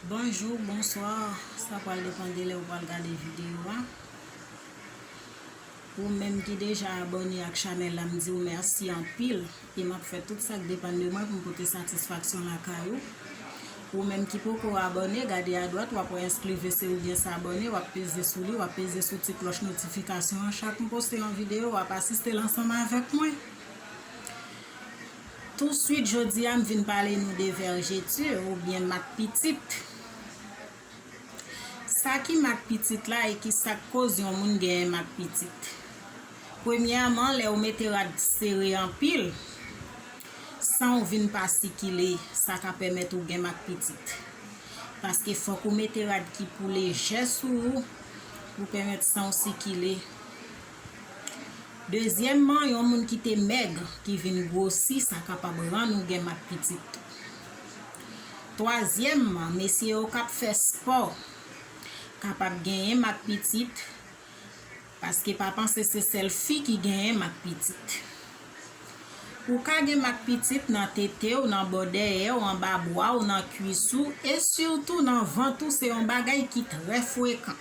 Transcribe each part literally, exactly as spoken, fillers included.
Bonjou, bonswa, sa pral depann de lè ou pral gade videyo a. Ou menm ki deja abòne ak chanèl la, m di w mèsi anpil. E m ap fè tout sa k depann de mwen pou m pote satisfaksyon lakay ou. Ou menm ki poko abòne, gade adwat, w ap wè enskrivese oubyen sabòne, w ap peze sou li, w ap peze sou ti klòch notifikasyon an. Chak m poste yon videyo, w ap asiste l ansanm avèk mwen. Touswit, jodi a, m vin pale nou de vèjeti oubyen mak pitit. Sa ki mak pitit la e ki sa k koz yon moun genyen mak pitit? Premyèman, lè w mete rad sere anpil, san w vin pa sikile, sa ka pèmèt ou gen mak pitit. Paske fòk ou mete rad ki pou lejè sou ou, pou pèmèt san w sikile. Dezyèmman, yon moun ki te mèg, ki vin gwosi, sa kapab rann ou gen mak pitit tou. Twazyèmman, mesye yo k ap fè spò kapab genyen mak pitit, paske pa panse se sèl fi ki genyen mak pitit. Ou ka gen mak pitit nan tete w, nan bò dèyè w, anba bra w, nan kwis ou, e sitou nan vant ou, se yon bagay ki trè frekan.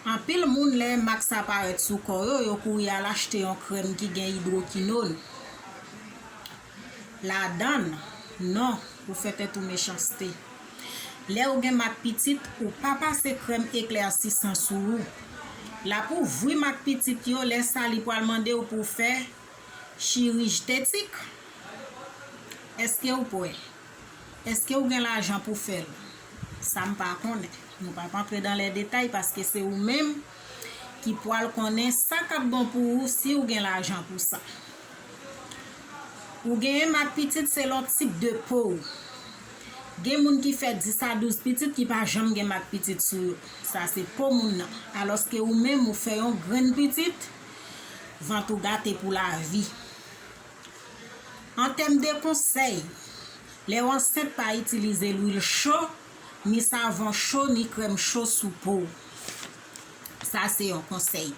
Anpil moun, lè mak sa parèt sou kò yo, yo kouri al achte yon krèm ki gen idwokinòn ladan l. Non, ou fè tèt ou mechanste. Lè ou gen mak pitit, ou pa pase krèm eklèsisan sou ou. L ap ouvri mak pitit yo, lè sa li pral mande w pou w fè chirij estetik. Èske ou prè? Èske ou gen lajan pou fè l? Sa m pa konnen. Nou p ap antre dan lè detay paske se ou menm ki pral konnen sa k ap bon pou ou si w gen lajan pou sa. Ou genyen mak pitit selon tip de po w. Gen moun ki fè dis a douz pitit ki pa janm gen mak pitit sou yo. Sa se po moun nan. Alòske ou menm ou fè yon grenn pitit, vant ou gate pou lavi. An tèm de konsèy, lè w ansent pa itilize lwil cho, ni savon cho, ni krèm cho sou po w. Sa se yon konsèy.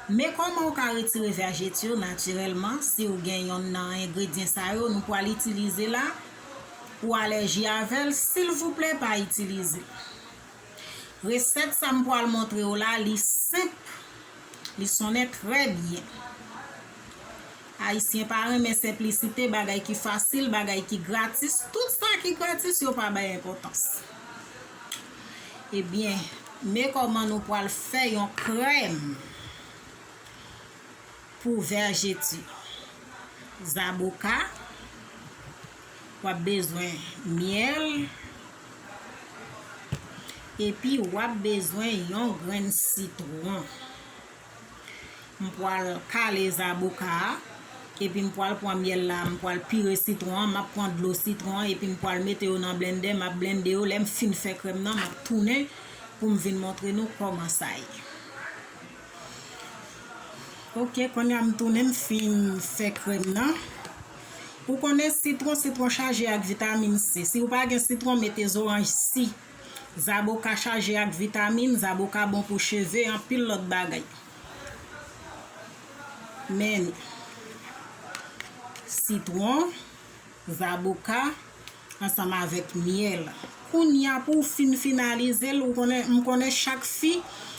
Men kòman w ka retire vèjeti yo natirèlman si w gen yonn nan engredyan sa yo nou pral itilize la, ou alèji avè l, silvouplè pa itilize l. Resèt sa m pral montre w la, li senp, li sonnen trè byen. Ayisyen pa renmen senplisite, bagay ki fasil, bagay ki gratis, tout sa ki gratis yo pa bay enpòtans. Ebyen, men kòman nou pral fè yon krèm pou vèjeti. Zaboka, w ap bezwen myèl, epi w ap bezwen yon grenn sitwon. M pral kale zaboka a, epi m pral pran myèl la, m pral pire sitwon an, m ap pran dlo sitwon an, epi m pral mete yo nan blendè, m ap blende yo. Lè m fin fè krèm nan, m ap tounen pou m vin montre nou kòman sa ye. Ok, kounye a m tounen, m fin fè krèm nan. Ou konnen sitwon, sitwon chaje ak vitamin C. Si w pa gen sitwon, mete zoranj si. Zaboka chaje ak vitamin, zaboka bon pou cheve, anpil lòt bagay. Men, sitwon, zaboka, ansanm avèk myèl. Kounye a, pou w fin finalize l, ou konnen, m konnen chak fi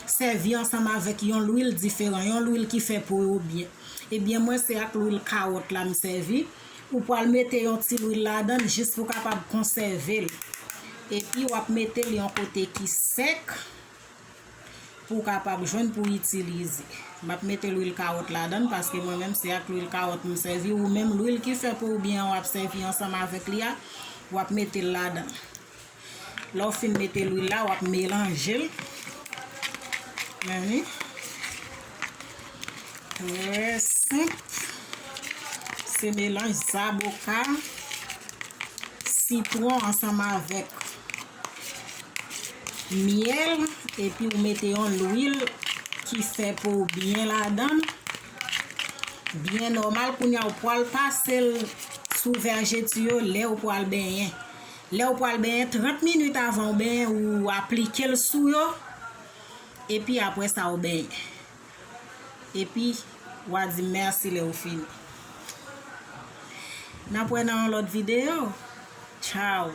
sèvi ansanm avèk yon lwil diferan, yon lwil ki fè po yo byen. Ebyen, mwen, se ak lwil kawòt la m sèvi. Ou pral mete yon ti lwil ladan l jis pou w kapab konsève l. Epi, w ap mete l yon kote ki sèk pou w kapab jwenn pou w itilize. M ap mete lwil kawòt ladan l paske mwen menm se ak lwil kawòt m sèvi. Ou menm lwil ki fè po w byen an w ap sèvi ansanm avèk li a, w ap mete l ladan l. Lè w fin mete lwil la, w ap melanje l. Men wi. Trè senp. Se melanj zaboka, sitwon ansanm avèk myèl, epi w mete yon lwil ki fè po w byen ladan l. Byen nòmal, kounye a w pral pase l sou vèjeti yo lè w pral benyen. Lè w pral benyen, trant minit avan w benyen, ou aplike l sou yo, epi apre sa w benyen. Epi, w a di mèsi lè w fini. N ap wè nan yon lòt videyo. Tchao.